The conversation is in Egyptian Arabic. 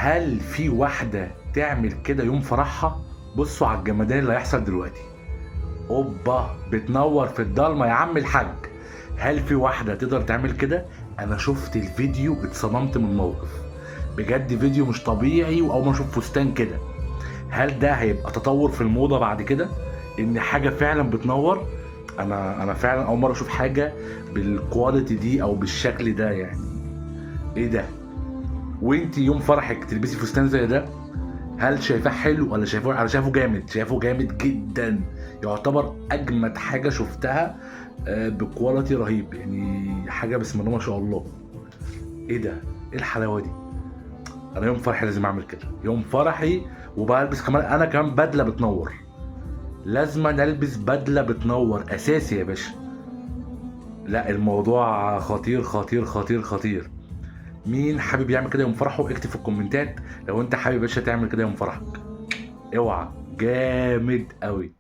هل في واحدة تعمل كده يوم فرحها؟ بصوا على الجمدان اللي هيحصل دلوقتي. اوبا، بتنور في الضلمة يا عم الحاج. هل في واحدة تقدر تعمل كده؟ انا شفت الفيديو اتصدمت من الموقف بجد، فيديو مش طبيعي، واول ما اشوف فستان كده. هل ده هيبقى تطور في الموضة بعد كده، ان حاجة فعلا بتنور؟ انا فعلا اول مرة اشوف حاجة بال quality دي او بالشكل ده. يعني ايه ده؟ وانت يوم فرحك تلبسي فستان زي ده؟ هل شايفاه حلو ولا شايفاه؟ انا شايفه جامد، شايفه جامد جدا، يعتبر اجمد حاجة شفتها، ب quality رهيب، يعني حاجة بسم الله ما شاء الله. ايه ده؟ ايه الحلاوة دي؟ انا يوم فرحي لازم اعمل كده، يوم فرحي، وبلبس كمان، انا كمان بدله بتنور، لازم نلبس بدله بتنور اساسي يا باشا. لا الموضوع خطير خطير خطير خطير. مين حابب يعمل كده يوم فرحه؟ اكتب في الكومنتات لو انت حابب يا باشا تعمل كده يوم فرحك. اوعى، جامد قوي.